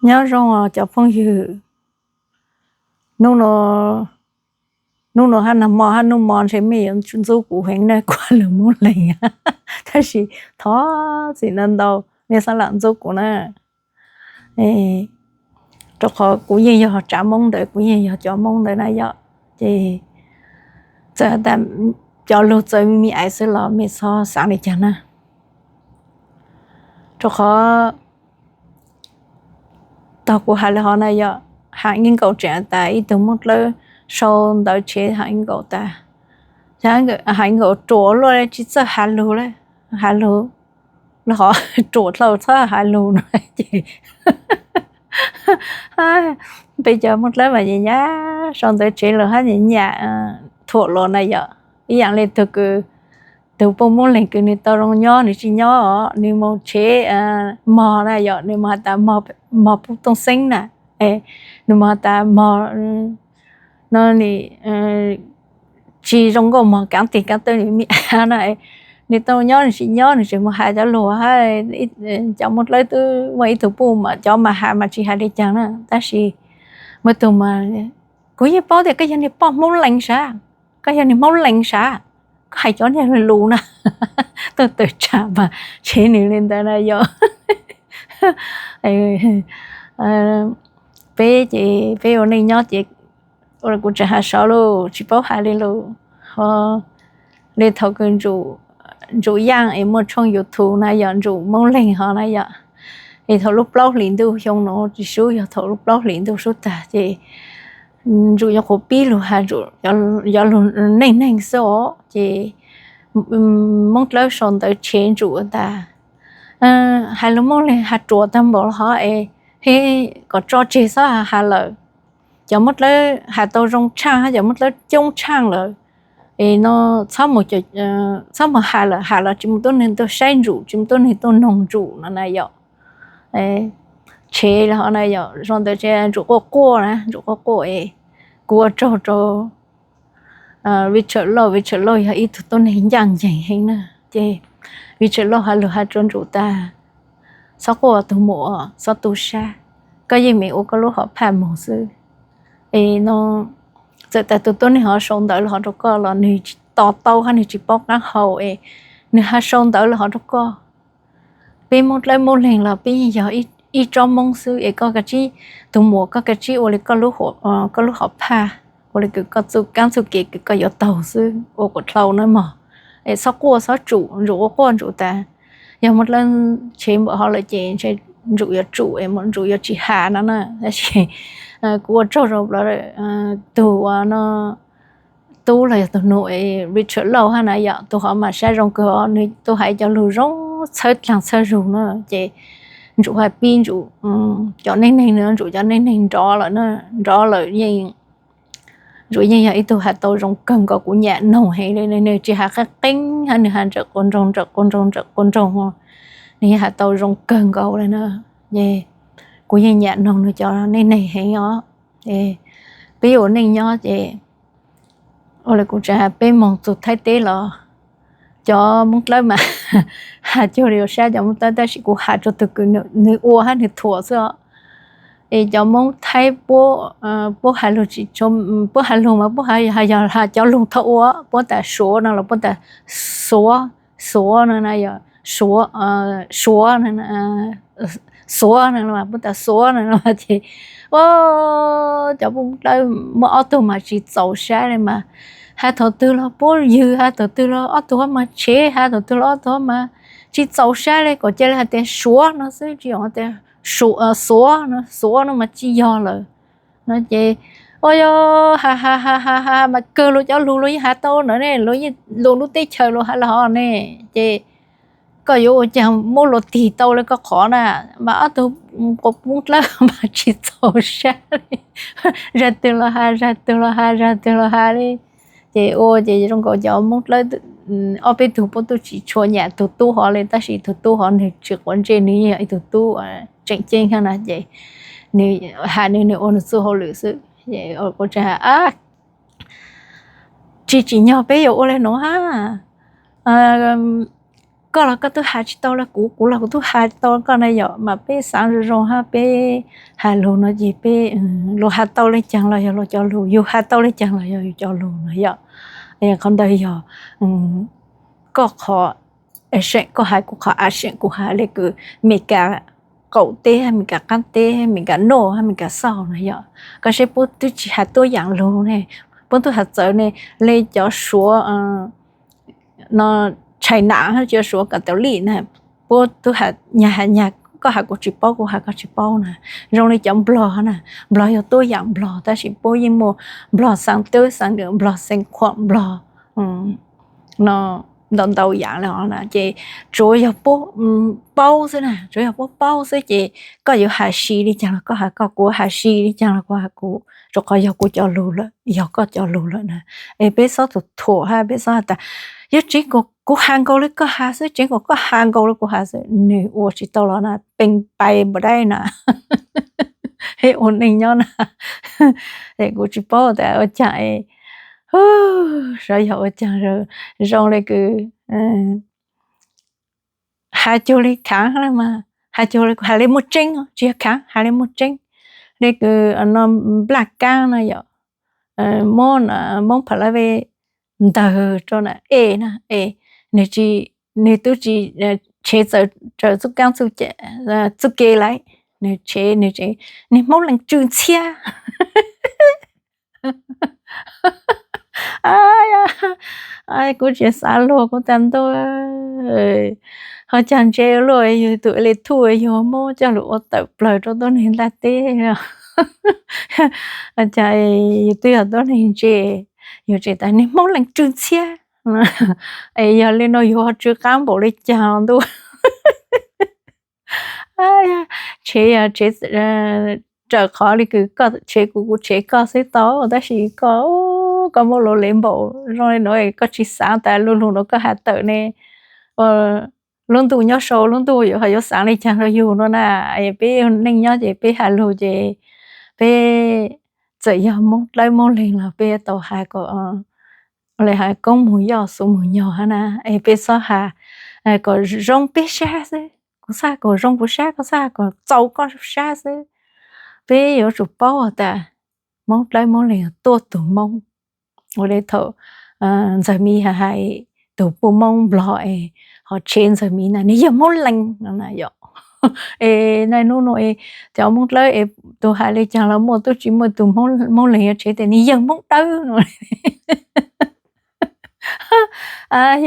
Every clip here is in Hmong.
Nyob zoo os cov phooj ywg. Hnub no hab nag hmo hab hnub mo ntshe mej yuav ntxub kuv heev na, kuv lug Moob Leeg, tab sis thov txim ntau ntau, mej txhob lam ntxub kuv na. Rau qhov kuv yeej yog tsav Moob ntawd, kuv yeej yog cov Moob ntawd na yom. Ces txawm tas cov lug txawv me me xwb los mej txhob xaav li cas na. Rau qhov tog kuv has li hov na yom, Ham Ib Nkaus tseem tas ib tug Moob Dlawb sau ntawv tshev Ham Ib Nkaus tas, Ham Ib Nkaus ruam luaj tsis txawj has lug le, has lug, hov ruam dlhau txhob has lug no ces peb cov Moob Dlawb mas nyam nyam sau ntawv tshev lug hab nyam nyam thuam los na yom. Ib yaam le tug kws, tug puj Moob Leeg kws nwg tau zoo nyob nwg tsis nyob os, nwg moog tshev mog na yom, nwg moog has tas mog puj tooj xeeb na, nwg moog has tas mog no tsis zoo nkauj mog kaav tig kaav tawm nwg me a na, nwg tau nyob nwg tsis nyob nwg tseem moog has cov lug hab. Cov Moob Dlawb twb muaj ib tug puj mas cov mas has mas tsis has li caag na, tab sis muaj tug mas, kuv yeej paub tias koj yog niag poj Hmoob Leeg sav, koj yog niag Hmoob Leeg sav, koj hais cov niag lus na, tuaj tawm tsam mas tshev nwg li ntawd na yom. Peb ces peb ua neej nyob ces ua kuv tseem has saud lug tsis paub has li lus. Ho le thaum kws Ntsum Yaaj es muaj tshooj YouTube na yom, Ntsum Moob Leeg hov na yom, es thaum lub plaub hlis ntuj xyoo nuav tsis sub, yog thaum lub plaub hlis ntuj sub tag ces Ntsum nyuam qhuav pib lug has Ntsum cov lug neej neeg xwb os. Ces Moob Dlawb sau ntawv tshev Ntsum tas, has lug Moob Leeg has ruam tag npaum los hov es, he, kom tso tseg txhob has lawm. Cov Moob Dlawb has tau zoo tshaaj hab cov Moob Dlawb coob tshaaj lawm es no txhob mus has lawm, has los tsis muaj tuab neeg tuaj saib Ntsum, tsis muaj tuab neeg tuaj noog Ntsum no na yom. Tshev li hov na yom, sau ntawv tshev Ntsum quaj quaj na, Ntsum quaj quaj es kuv ua tsaug rau Richard Lauj, Richard Lauj yog ib tug tuab neeg ncaaj nceeg heev na. Ces Richard Lauj has lug has rua Ntsum tas, txhob quaj tug muam, txhob tu sab, koj yeej meem ua koj lub hom phaj moog xwb. Es no txawm tas tug tuab neeg hov sau ntawv los hov rau koj los nwg tsis to taub hab nwg tsis paub qaab hau es nwg has sau ntawv los hov rau koj. Peb Moob Dlawb Moob Leeg los peb yeej yog ib tsob Moob xwb es koj kav tsib, tug muam koj kav tsib ua li koj lub hom phaj, ua li kws koj txuj kaab txuj kev kws koj yuav taug xwb, ua kom dlhau na mog. Es txhob quaj txhob tsum, Ntsum quaj quaj Ntsum tas, yog Moob Dlawb tshev npaum hov lawm ces ntshe Ntsum yuav tsum es Ntsum yuav tsis has no na. Tab sis kuv ua tsaug rau tug ua no tub los yog tug nug Richard Lauj hab na yom, tug hov mas sab zoo kawg, nwg tub has cov lug zoo txhawb dlaag txhawb zug na. Ces Ntsum has pib Ntsum cov neej neeg, Ntsum cov neej neeg nrov lawm na, nrov lawm yeej, Ntsum yeej yog ib tug has tau zoo kawg nkaus, kuv nyam noog heev le, nwg tsis has qeeb qeeb hab nwg has nrawm quas nroog nrawm quas nroog nrawm quas nroog, nwg yeej has tau zoo kawg nkaus le na. Es kuv yeej nyam noog nwg cov neej neeg heev os. Peb ua neej nyob ces ua le kuv tseem has peb moog txug Thaib teb los cov Moob Dlawb mas has cuag li ua sab cov Moob Dlawb, tab sis kuv has rua tug kws nwg ua hab nwg thuam xwb os. Es cov Moob Thaib puab has lug tsis, puab has lug mas puab has yog has cov lug thaub ua, puab tas suav no los puab tas xuav, xuav no na yog suav, suav no, xuav no mas puab tas xuav no ces, cov Moob Dlawb muaj ob tug mas tsis txaus sab le mas, has thaum twg los puab ywg, has thaum twg los ob tug mas tshev, has thaum twg los ob tug mas tsis txaus sab le, kom cia li has tias suav no xwb, tsis yog tias xuav no, xuav no mas tsis yog lawm no ces, ua yog has has has has mas kawg luag cov lug luag yeej has tau ntawd ne, luag yeej luag lub teb chaws luag has los hov ne, ces koj yuav ua caag muab luag tig tau le koj qhov na, mas ob tug quas Moob Dlawb mas tsis txaus sab li, zag twg los has, zag twg los has, zag twg los has li. Ces ua ces zoo nkaus cov Moob Dlawb ob peb tug puab tub tsis tshua nyam tug tub hov li, tab sis tug tub hov nwg tsis quav ntsej, nwg yeej yog ib tug tub tseem ceeb hab na, ces nwg has nwg, nwg ua nwg txuj hauj lwm xwb. Kuv tseem has, tsis tsim nyog peb yuav ua le nuav hab. koj los koj twb has tsis tau li kuv, kuv los kuv twb has tau koj na yom. Mas peb xaav zoo zoo hab peb has lug no ces peb, luag has tau le caag los yog luag cov lug, yug has tau le caag los yog yug cov lug no yom. Qhov ntawd yog koj qhov a seem koj has, kuv qhov a seem kuv has, le kws Meskas qaum teb, Meskas qaab teb, Meskas noj, Meskas xauj no yom. Koj saib puab twb tsis has tuab yaam lug ne, puab twb has txawv ne, le cov Suav no, China, cov Suav Kav Taus Lij na, puab twb has nyag has nyag, koj has kuv tsis paub, kuv has koj tsis paub na. Zoo li cov Nplog na, Nplog yog tuab yaam Nplog tab sis puab yeej muaj Nplog xaav teb xaav nkawm, Nplog xeev khuam, Nplog no ntau ntau yaam le na. Ces tsuav yog puab paub xwb na, tsuav yog puab paub xwb ces koj yuav has si li caag los koj has koj, kuv has si li caag los kuv has kuv, rua qhov yog kuv cov lug lawm, yog koj cov lug lawm na. Es peb xob tus thuam hab peb xob has tas yuav tseev kuv has nkaus li koj has xwb, tseev kuv koj has nkaus li kuv has xwb, nwg ua tsis tau los na, pee pais npaum dai na. Ua neej nyob na, es kuv tsis paub tas ua caag, xyov yog ua caag zoo le kws has cuag li khaav le mas, has cuag li, has le muaj tseeb, tsis yog khaav, has le muaj tseeb. Le kws no Nplaj Kaab no yom, muab Moob Pha La Ve ntawg rua na, es na, es nwg tsis, nwg tub tsis tshev txawv raws txuj kaab txuj ke lawm, nwg tshev, nwg tshev, nwg Hmoob Lees Tswv Ntxhiab. Kuv tsis xav luag kuv tas ntuj, ho caag ntse luaj yug tug le thuj yug Moob coj lug ua tawm plawg rua tuab neeg ntaj teb. Caag yug twb yog tuab neeg ntse, yug tseem tas nwg Hmoob Lees Tswv Ntxhiab. Es yog le nuav yug ho tsw qaab npaum le caag ntuj. Tshev, tshev raws qhov le kws koj tshev kuv, kuv tshev koj xwb tau, tab sis koj, koj muab luag le npaum zoo le nuav, koj tsis xaav tas lu lug nuav koj has tawm ne, lub ntuj nyob sau lub ntuj yuav, ho yuav xaav le caag rua yug nuav na. Peb neej nyob ces peb has lug ces peb txawm yog Moob Dlawb Moob Leeg los peb tau has kom, le has koob moog yoj xuv moog nyog hab na. Es peb xob has kom zoo peb sab xwb, kuv xav kom zoo kuv sab, koj xav kom txaus koj sab xwb. Peb yuav tsum paub tas Moob Dlawb Moob Leeg tuaj tug Moob, ua le thaum Ntxawg Miv hais tug puj Moob Nplog es ho tshev Ntxawg Miv na, nwg yog Moob Lees no na yom. Es naj nub nuav es cov Moob Dlawb es tug has le caag los muaj, tub tsis muaj tug Moob Lees yuav tshev tas nwg yog Moob Dlawb no.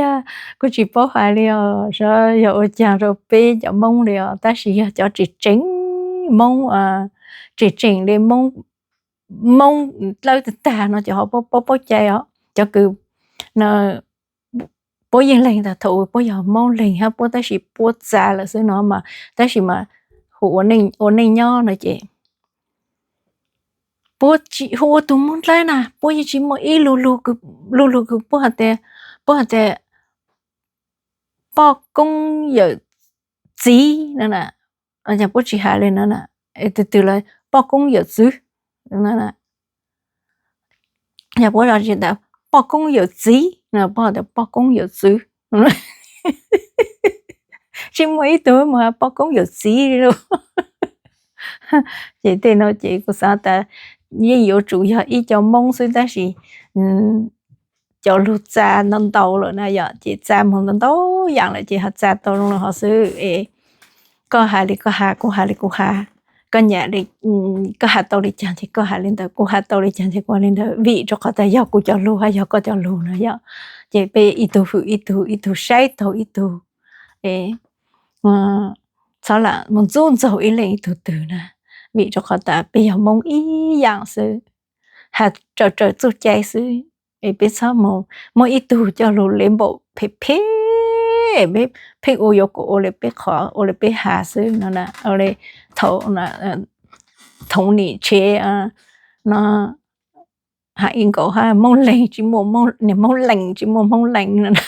Yog kuv tsis paub has li os, yog ua caag rua peb cov Moob li os, tab sis yog cov tseem tseem Moob, tseem tseem li Moob, Moob Dlawb tag tag no ces ho paub paub cai os. Cov kws puab yeej leeg tas thaum puab yog Moob Leeg hab puab, tab sis puab txav lawm xwb no mas, tab sis mas hu ua neej nyob no ces puab tsis hu ua tug Moob Dlawb na, puab yeej tsis muaj ib lu lug kws puab has tas, puab has tas poj koob yawm txiv no na, puab tsis has li no na, tw tw lawm poj koob yawm txwv no na. Yog puab tsis tas poj koob yawm txiv no, puab has tas poj koob yawm txwv. Tsis muaj ib tug mus has poj koob yawm txiv li lawm. Ces tej no ces kuv xav tas yeej yuav tsum yog ib co Moob xwb, tab sis cov lug txav ntau ntau lawm na yom, ces txav moog ntau ntau yaam lawm ces ho txav tau zoo li hov xwb es. Koj has li koj has, kuv has li kuv has, koj nyam li, koj has tau li caag ces koj has li ntawd, kuv has tau li caag ces kuv has li ntawd, vim rua qhov tas yog kuv cov lug hab yog koj cov lug na yom. Ces peb ib tug hwm ib tug, ib tug saib taug ib tug, txhob lam mus ntxub ntxaug ib leeg ib tug twg na, vim rua qhov tas peb yog Moob ib yaam xwb, has raws raws txuj cai xwb. Es peb txhob mus muab ib tug coj lug le npaum phem phem, peb pheej ua yuav kom ua le peb qhov, ua le peb has xwb no na. Ua le thaum Thoob Nim tshev no, has ib nkaus hab Moob Leeg tsis muaj, Moob Leeg tsis muaj Moob Leeg no na.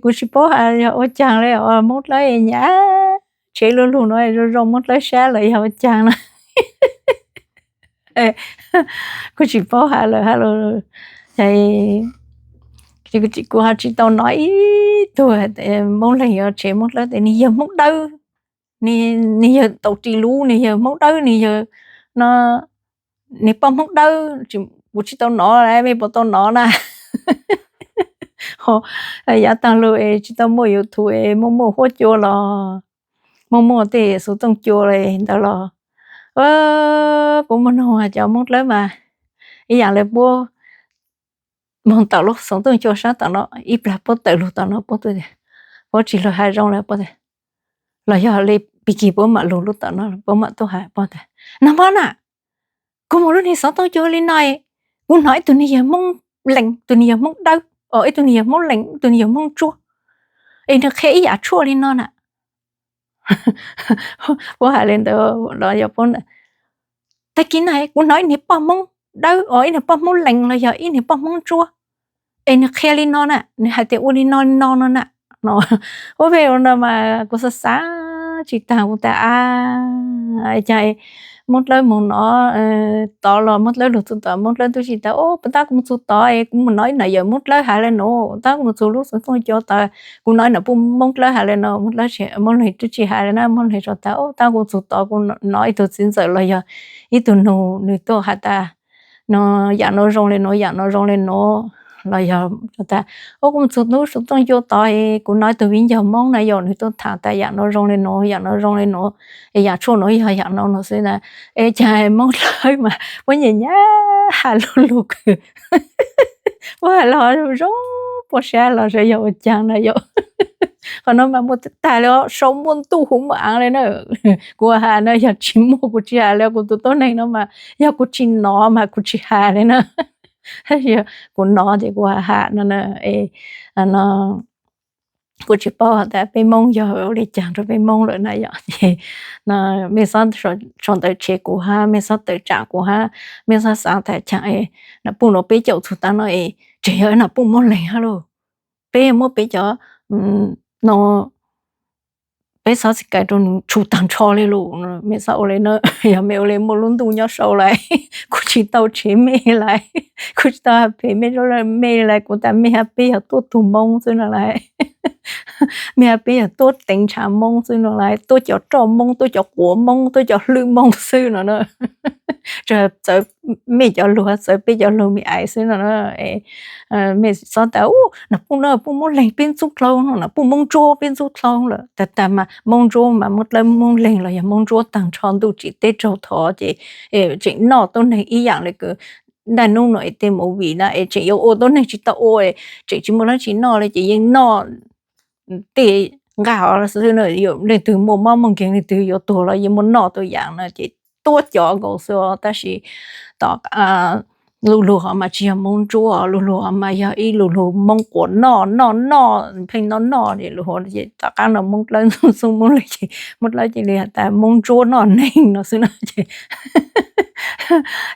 Kuv tsis paub has yog ua caag li os, Moob Dlawb nyam tshev lu lug no zoo zoo Moob Dlawb sab lawm yog ua caag na. Kuv tsis paub has lawm hab los, ces Ces kuv ho tsis tau hnov ib tug Hmoob Leeg yuav tshev Hmoob Dlawb tias nws yawg Hmoob Dawb, nws yawg tau ris lub, nws yawg Hmoob Dawb, nws yawg no, nws poj Hmoob Dawb, kuv tsis tau hnov, mej puas tau hnov na? Yav tag lug es tsis tau muaj YouTube es muaj muaj huab cua los muaj muaj tej xov tooj cua li ntawd los, kuv muaj noog cov Hmoob Dlawb mas ib yam li puab moog tawm lub xov tooj cua sab tom no ib plag puab tawm lug tom no puab tuaj tias, puab tsis lug has zoo li puab tias, los yog li pig kig puab mam lug lub tom no puab mam tuaj has puab tias, nag hmo na kuv mus lub niag xov tooj cua li no, kuv hnov ib tug niag yawg Hmoob Leeg, tus niag yawg Hmoob Dawb, ib tug niag yawg Hmoob Leeg, ib tug niag yawg Hmoob Ntsuab, es nws qhia ib yam tshuaj li no na. Puab hais li ntawd los yog puab, tag kis na kuv hnov ib niag poj Hmoob Dawb, ib niag poj Hmoob Leeg los yog ib niag poj Hmoob Ntsuab, es nws qhia li no na, nws hais tias ua li no li no no na. No, ua pem no mas kuv xav xav tsis taag, kuv tas, ab, cas Hmoob Dlawb moog nov tod los Hmoob Dlawb lug txug tod, Hmoob Dlawb tub tsis tas, o, puag ta kuv mus txug tod es kuv mus hnov ib nam yawm Hmoob Dlawb hais li no, puag ta kuv mus txug lub xov tooj cua tod kuv hnov ib nam poj Hmoob Dlawb hais li no, Hmoob Dlawb, Hmoob Leeg tub tsis hais li na, Hmoob Leeg tsuas tas, o, puag ta kuv mus txug tod kuv hnov ib tug txiv ntxawm los yog ib tug nug nws tuaj has tas, no, yam no zoo li no, yam no zoo li no, los yog tas, o, kuv mus txug lub xov tooj cua tod es kuv hnov ib tug viv ncaus Hmoob na yom, nws tuaj tham tas yam no zoo li no, yam no zoo li no, es yam tshuaj no yog yam no no xwb na. Es cas Hmoob Dlawb mas puab nyam nyam has lug lug kws puab has los zoo puab sab los sawv yog ua caag na yom. Qhov no mas muaj tag li os, sau muaj ntuj huv muaj aav li na. Kuv has na, yog tsis muaj kuv tsis has li, kuv tus tuab neeg no mas yog kuv tsis hnov mas kuv tsis has li na. Kuv hnov ces kuv has no na. Kuv tsis paub has tas peb Hmoob yog ua li caag rua peb Hmoob lawm na yom. Ces mej xob sau ntawv tshev kuv hab, mej xob tawm tsaam kuv hab, mej xob xaav tas caag es nam puj nuav peb caum txug taag no es tseem yog nam puj Moob Leeg hab lauj. Peb muab peb cov no peb xob txhim kais rua nws tshum taag nrho li lawm. Mej xob ua li na, yog mej ua li muaj lub ntuj nyob sau lawm, kuv tsis tau tshev mej lawm, kuv tsis tau has phem mej, mej lawm, kuv tas mej hab peb yog tuab tug Moob xwb no lawm. Mej hab peb yog tuab teev ntshav Moob xwb no lawm, tuab cov roj Moob, tuab cov quav Moob, tuab cov hlwb Moob xwb no na. Txawv mej cov lug, txawv peb cov lug me ais xwb no na. Mej xob tas nam puj no puj Moob Leeg peb ntxub dlhau no, nam puj Moob Ntsuab peb ntxub dlhau lawm. Tag tag mas Moob Ntsuab mas Moob Dlawb Moob Leeg los yog Moob Ntsuab taag nrho ntuj tsim teb raug thov ces tseem noj tuab neeg ib yaam le kws ntaj nub no es tej movie na es tseem yuav ua tuab neeg tsis tau ua, tseem tsis muaj dlaab tsi noj le ces yeej noj tej nqaj hov xwb na. Leej twg muaj mob muaj nkeeg, leej twg yuav tuag los yeej muaj noj tuaj yaam na ces tuab cov nkaus xwb os. Tab sis tom lu lug hov mas tsis yog Moob Ntsuab, lu lug hov mas yog ib lu lug Moob quas noj noj noj, pheej noj noj es lu hov tom qab no Moob Dlawb ntxub Moob Leeg ces Moob Dlawb cia li has tas Moob Ntsuab noj neeg no xwb no ces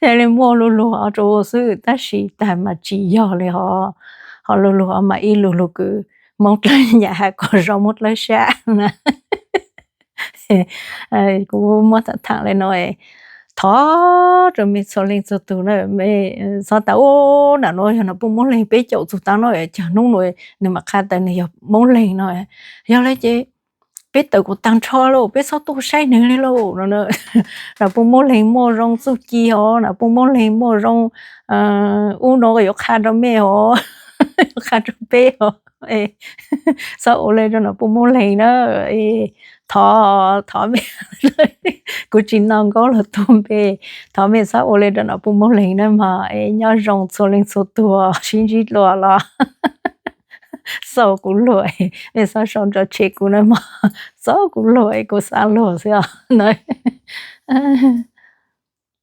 yog li muaj lu lug hov rua xwb tab sis tag mas tsis yog li hov. Hov lu lug hov mas ib lu lug kws Moob Dlawb nyam has kom zoo Moob Dlawb sab na. Kuv muab tham tham le no, thov rua mej txhua leej txhua tug na, mej xob tas ub nam nuav yog nam puj Moob Leeg peb caum txug taag no, caag nub nuav nwg mam qha tas nwg yog Moob Leeg no. Yog le ces peb tawm kuv taag nrho lauj, peb txhob tuaj saib nwg le lauj no. Nam puj Moob Leeg muaj zoo txuj ci hov, nam puj Moob Leeg muaj zoo ub no yuav qha rua mej hov, yuav qha rua peb hov. Xob ua le rua nam puj Moob Leeg na. Thov, thov mej, kuv tsis nug nkauj lug tuag npe, thov mej xob ua le rua nam puj Moob Leeg na mog. Nyob zoo txhua leej txhua tug, sib ntsib dlua los xaus kuv luag, mej xob sau ntawv tshev kuv na mog, xaus kuv luag es kuv xaav luag xwb os na.